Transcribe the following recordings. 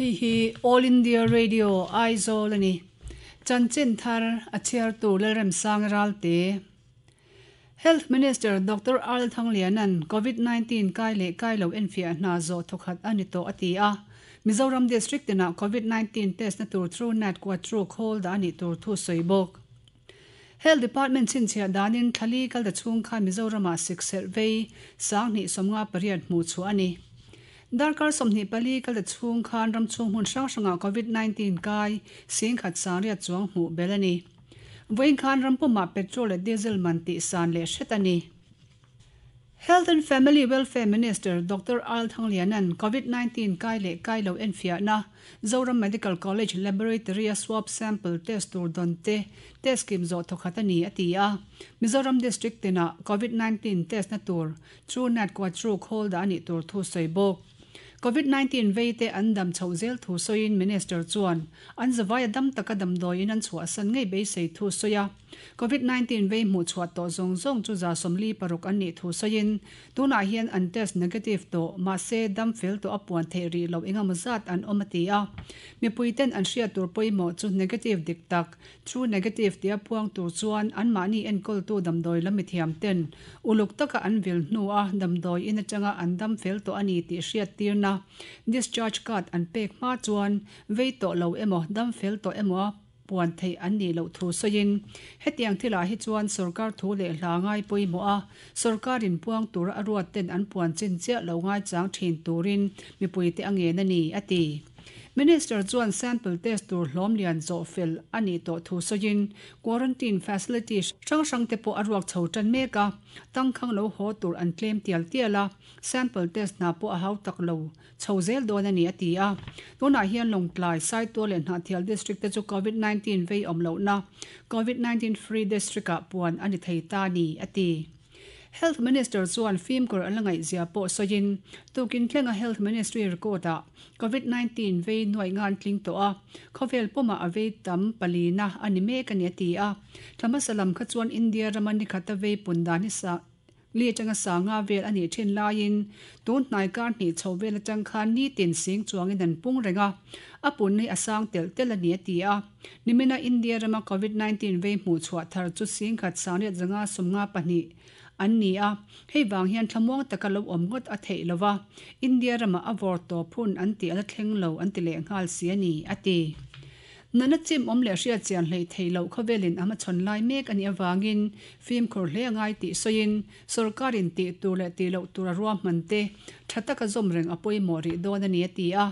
Hei hi All India Radio, Aizawl a ni. Chanchin thar a chhiartu Lalremsang Ralte. Health Minister Doctor Al Thangliana'n Covid 19 kai leh kai lo enfiah hna zawh thawkhat a ni tawh a ti a. Mizoram District tinah Covid 19 test na tur Truenat Quattro khawl dah a nih tur thu sawi bawk. Health Department chhinchhiah danin thlali kal ta chhung khan Mizoramah sikserh vei 2058 hmuh chhuah a ni. Darkar 24 kal ta chhung khan ram chhung hmun hrang hrangah Covid 19 kai 10,000 sangriat chuang hmuh belh a ni. Vawiin khan ram pumah petrol leh diesel man tih san leh hret a ni. Health and Family Welfare Minister Doctor Al Thangliana'n Covid 19 kai leh kai lo enfiahna Zoram Medical College Laboratory-a swab sample test tur dawn te test kim zawh thawkhat a ni a ti a. Mizoram District tinah Covid 19 test na tur Truenat Quattro khawl dah a nih tur thu sawi bawk. Covid 19 vei te an dam chhoh zel thu sawiin Minister chuan an zavaia dam taka damdawiin an chhuahsan ngei beisei thu sawi a. Covid 19 vei hmuh chhuah tawh zawng zawng chu 46 an nih thu sawiin tunah hian an test negative tawh mahse dam fel tawh a puan theih rih loh engemaw zat an awm a ti a. Mipui ten an hriat tur pawimawh chu negative dik tak, true negative tia puang tur chuan anmahni enkawltu damdawi lam mithiam ten uluk taka an vil hnua damdawi in atanga an dam fel tawh a ni tih hriat tirna discharge card an pek hma chuan vei tawh lo emaw dam fel tawh emaw a puan theih an nih loh thu sawiin hetiang thilah hi chuan sorkar thu leh hla ngai pawimawh a, sorkarin puang tura a ruat ten an puan chin chiah lo ngaichang thin turin mipuite a ngen a ni, a ti. Minister chuan sample test tur hlawm lian zawh fel a nih tawh thu sawiin quarantine facility hrang hrang te pawh a ruak chho tan mek a, tangkhang lo haw tur an tlem tial tial a, sample test hna pawh a hau tak lo chho zel dawn a ni, a ti a. Tunah hian Lawngtlai, Saitual leh Hnahthial District te chu Covid 19 vei awm lohna, Covid 19 Free District ah puan a ni thei ta a ni, a ti. Health Minister chuan fimkhur an la ngaihzia pawh sawiin, tukin thlenga Health Ministry record ah Covid 19 vei nuaih ngan tling tawh a, khawvel pawmah a vei tam palina a ni mek a ni, a ti a. Thla hmasa lam kha chuan India rama nikhata vei pun dan hi sa Li atanga sanga vel a nih thin laiin tun hnai kar hnih chho vel atang khan nitin sing chuangin an pung reng a, a pun hi a sang telh telh a ni a ti a. Nimina India rama Covid 19 vei hmuh chhuah thar chu 10,000 152 an ni a, hei vang hian thlamuang taka lo awm ngawt a theih lo va, India ramah a vawr tawp hun an tih a la thleng lo an ti leh nghal si a ni, a ti. Nana chim awm leh hriat chian hleih theih loh khawvelin a hmachhawn lai mek a nih avangin fimkhur hle a ngai tih sawiin sawrkarin tih tur leh tih loh tur a ruahman te tha taka zawm reng a pawimawh rih dawn a ni a ti a.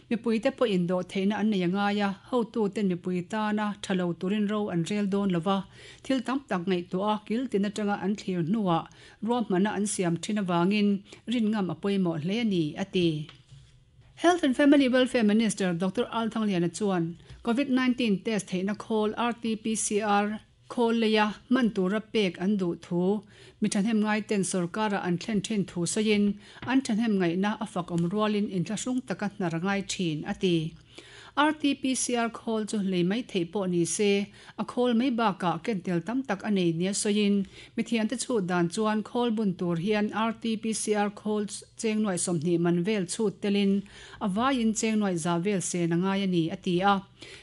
Mipuite pawhin dawh theihna an nei a ngai a, hotuten mipui tana tha lo turin ro an rel dawn lo va, thil tam tak ngaihtuah a kil tin atanga an thlir hnuah ruahmanna an siam thin avangin rinngam a pawimawh hle a ni a ti. Health and Family Welfare Minister Doctor Al Thangliana chuan Covid 19 test theihna khawl RT-PCR khawl leia hman tura pek an duh thu mi thahnem ngaiten sorkara an thlen thin thu sawiin an thahnem ngaihna a fak awm rualin inthlahrung taka hnar a ngai thin, a ti. RT-PCR khawl chu lei mai theih pawh ni se, a khawl mai bakah kentel tam tak a nei nia sawiin mithiante chhut dan chuan khawl bun tur hian RT-PCR khawl cheng nuaih 20 man vel chhut telin a vaiin cheng nuaih za vel sen a ngai a ni, a ti a.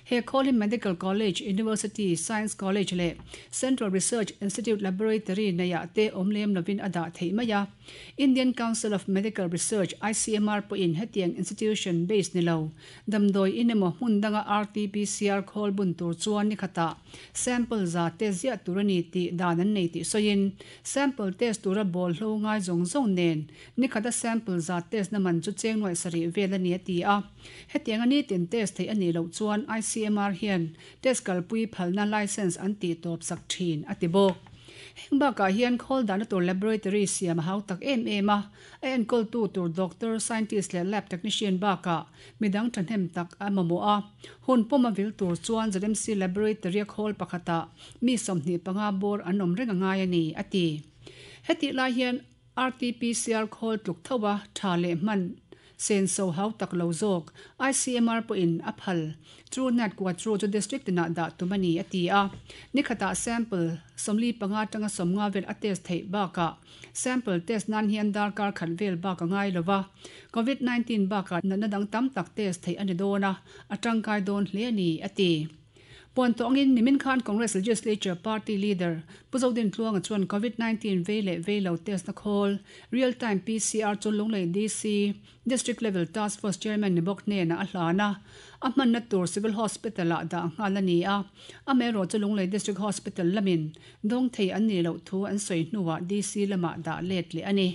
He khawl hi Medical College, University, Science College leh Central Research Institute Laboratory neiah te awm lem lovin a dah theih mai a. Indian Council of Medical Research, ICMR, pawhin hetiang institution base ni lo, damdawi in emaw hmun danga RT-PCR khawl bun tur chuan ni khatah sample za test ziah tur a ni tih dan an nei tih sawiin, sample test tura bawlhlo ngai zawng zawng nen ni khata sample za test na man chu cheng nuaih sarih vel a ni a ti a. Hetianga nitin test theih a nih loh chuan ICMR hian test kalpui phalna license an tih tawp sak thin a ti bawk. Heng bakah hian khawl dahna tur laboratory siam a hau tak em em a, a enkawltu tur doctor, scientist leh lab technician bakah midang thahnem tak a mamawh a. Hun pawm a vil tur chuan ZMC laboratory a khawl pakhatah mi 25 bawr an awm reng a ngai a ni, a ti. Hetih lai hian RT-PCR khawl tluk tho a tha leh hman. Senso hau tak lo zawk ICMR pawhin a phal. Truenat Quattro chu district tinah dah tum a ni, a ti a. Nikhatah sample 45 atanga 50 vel a test theih bakah sample test nan hian darkar khat vel bak a ngai lo va. Covid 19 bakah natna dang tam tak test theih a ni dawn a, a tangkai dawn hle a ni, a ti. Puan tawh angin nimin khan Congress Legislature Party Leader Pu Zodin Tluanga chuan Covid 19 vei leh vei lo test na khawl Real Time PCR chu Lunglei DC District Level Task Force Chairman ni bawk hnenah a hlan a, a hmanna tur Civil Hospital ah dah nghal a ni a, amaherawh chu Lunglei District Hospital lamin dawng thei an nih loh thu an sawi hnuah DC lamah dah let leh a ni.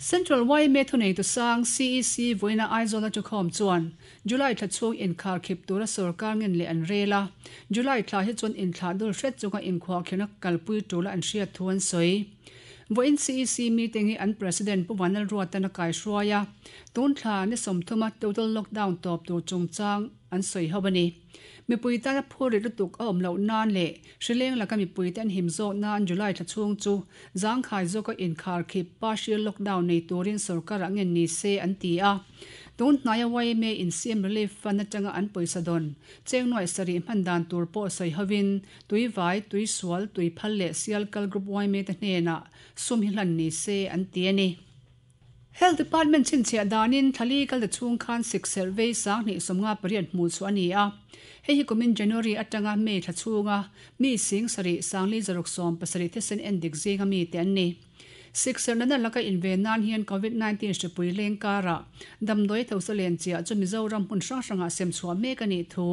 Central yma thuneitu sang CEC vawiina Aizawl a thukhawm chuan July thla chhung inkhar khip tura sorkar ngen leh an rel a, July thla hi chuan inthlah dul hret chunga inkhuahkhirhna kalpui tula an hriat thu an sawi. Vawiin CEC meeting hi an President Pu Vanlalruatan a kaihruai a, tun thla ni sawmthuma total lockdown tawp tur chungchang an sawi ho a ni. Mipui tana phur rit lutuk a awm loh nan leh hrileng laka mipuite an him zawk nan July thla chhung chu zangkhai zawka inkhar khip partial lockdown nei turin sorkar ah ngen ni se an ti a. Tun hnaia yma in CM Relief Fund atanga an pawisa dawn cheng nuaih sarih hman dan tur pawh sawi hovin Tuivai, Tuisual, Tuiphal leh Sialkal Group yma te hnenah sum hi hlan ni se an ti a ni. Health Department chhinchhiah danin thlali kalta chhung khan sikserh vei 2058 hmuh chhuah a ni a. Hei hi kumin January atanga May thla chhunga mi 7,000 570 thisen endik zinga mite an ni. Sikserh nana laka inven nan hian Covid 19 hripui leng karah damdawi thosa len chiah chu Mizoram hmun hrang hrangah sem chhuah mek a nih thu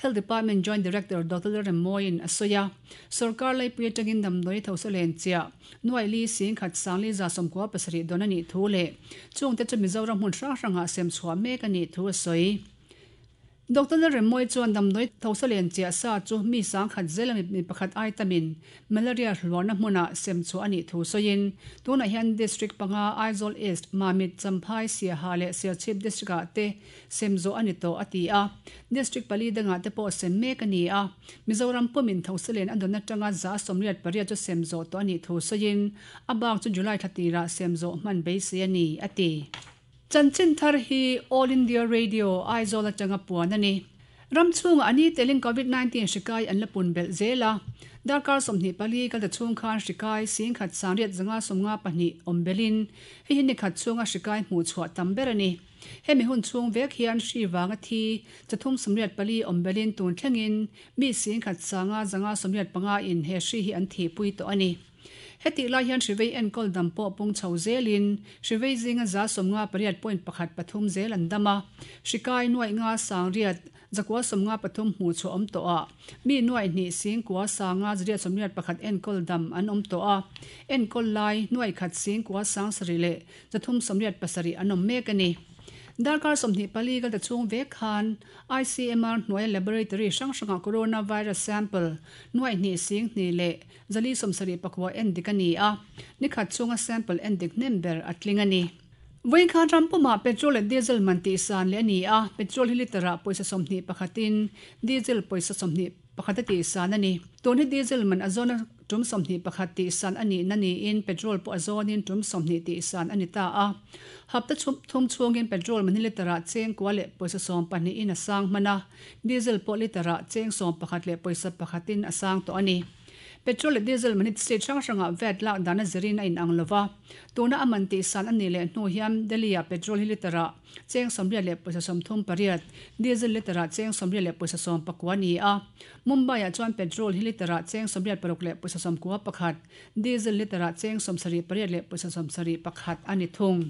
Health Department Joint Director Doctor Lalremmawiin a sawi a. Sorkar laipui atangin damdawi thosa len chiah Nuai li 10,000 sang li 97 dawn a nih thu leh chungte chu Mizoram hmun hrang hrangah sem chhuah mek a nih thu a sawi. Doctor Lalremmawi chuan damdawi thosa len chiah sa chu mi 10,000 zela mi pakhat ai tamin malaria hluarna hmunah sem chhuah a nih thu sawiin tunah hian District panga Aizawl East, Mamit, Champhai, Siaha leh Serchhip District ah te sem zawh a ni tawh a ti a. District pali dangah te pawh sem mek a ni a. Mizoram pumin Thosalen a dawn atanga 88 chu sem zawh tawh a nih thu sawiin a bak chu July thla tirah sem zawh hman beisei a ni, a ti. Chanchin thar hi All India Radio, Aizawl atanga puan a ni. Ram chhungah a ni telin Covid 19 hri kai an la pun belh zel a. Darkar 24 kalta chhung khan hri kai 10,000 952 awm belhin hei hi nikhat chhunga hri kai hmuh chhuah tam ber a ni. Hemi hun chhung vek hian hri vanga thi 384 awm belin tun thlengin mi 10,000 sanga 585 in he hri hi an thihpui tawh a ni. Hetih lai hian hrivei enkawl dam pawh pung chho zelin hrivei zinga 58.13 zel an dam a, hri kai nuaih nga sang riat 953 hmuh chhuah awm tawh a, mi nuaih hnih 9 sanga 881 enkawl dam an awm tawh a, enkawl lai nuaih khat 9 sang sarih leh 387 an awm mek a ni. Darkar 24 kalta chhung vek khan ICMR hnuaia laboratory hrang hrangah coronavirus sample nuaih hnih 10,000 leh 479 endik a ni a, nikhat chhunga sample endik hnem ber a tling a ni. Vawiin khan ram pumah petrol leh diesel man tihsan leh a ni a, petrol hi litre ah pawisa 21 in diesel pawisa 21 a tihsan a ni. Tun hi diesel man a zawna tum 21 tihsan a nihna niin petrol pawh a zawnin tum 20 tihsan a ni ta a. Hapta thum chhungin petrol man hi litre ah cheng kua leh pawisa 12 in a sang hman a, diesel pawh litre ah cheng 11 leh pawisa pakhat in a sang tawh a ni. Petrol leh diesel man hi state hrang hrangah vat lak dan a zirin a inang lo va. Tuna a man tihsan a nih leh hnu hian Delhi-ah petrol hi litre-ah cheng 80 leh pawisa 38, diesel litre-ah cheng 80 leh pawisa 19 a ni a. Mumbai-ah chuan petrol hi litre-ah cheng 86 leh pawisa 91, diesel litre-ah cheng 78 leh pawisa 71 a ni thung.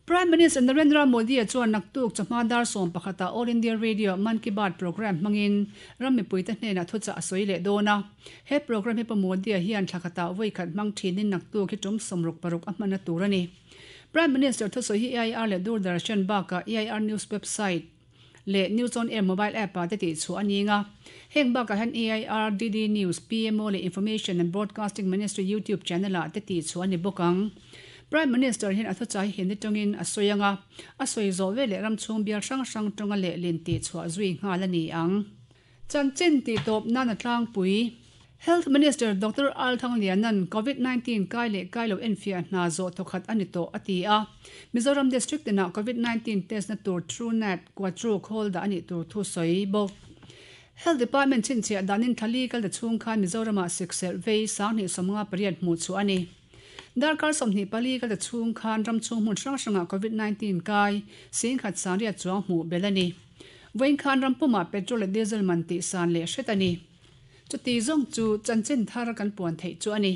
Prime Minister Narendra Modi-a chuan naktuk chawhma dar 11 ah All India Radio Mann Ki Baat programme hmangin ram mipuite hnenah thuchah a sawi leh dawn a. He programme hi Pu Modi-a hian thla khatah vawi khat hmang thinin naktuk hi tum 66 a hmanna tur a ni. Prime Minister thusawi hi AIR leh Doordarshan bakah AIR News website leh News On Air mobile app ah te tihchhuah a ning a. Heng bakah hian AIR, DD News, PMO leh Information and Broadcasting Ministry YouTube channel ah te tihchhuah a ni bawk ang. Prime Minister hian a thuchah hi Hindi tawngin a sawi ang a, a sawi zawh veleh ram chhung bial hrang hrang tawnga lehlin tihchhuah zui nghal a ni ang. Chanchin tihtawp nan a tlangpui. Health Minister Doctor Al Thangliana'n Covid 19 kai leh kai lo enfiah hna zawh thawkhat a ni tawh a ti a. Mizoram District tinah Covid 19 test na tur Truenat, Quattro khawl dah a nih tur thu sawi bawk. Health Department chhinchhiah danin thla li kal ta chhung khan Mizoramah sikserh vei 2058 hmuh chhuah a ni. Darkar 24 kal ta chhung khan ram chhung hmun hrang hrangah Covid 19 kai 10,000 sangriat chuang hmuh belh a ni. Vawiin khan ram pumah petrol leh diesel man tih san leh hret a ni. Chuti zawng chu chanchin thar kan puan theih chu a ni.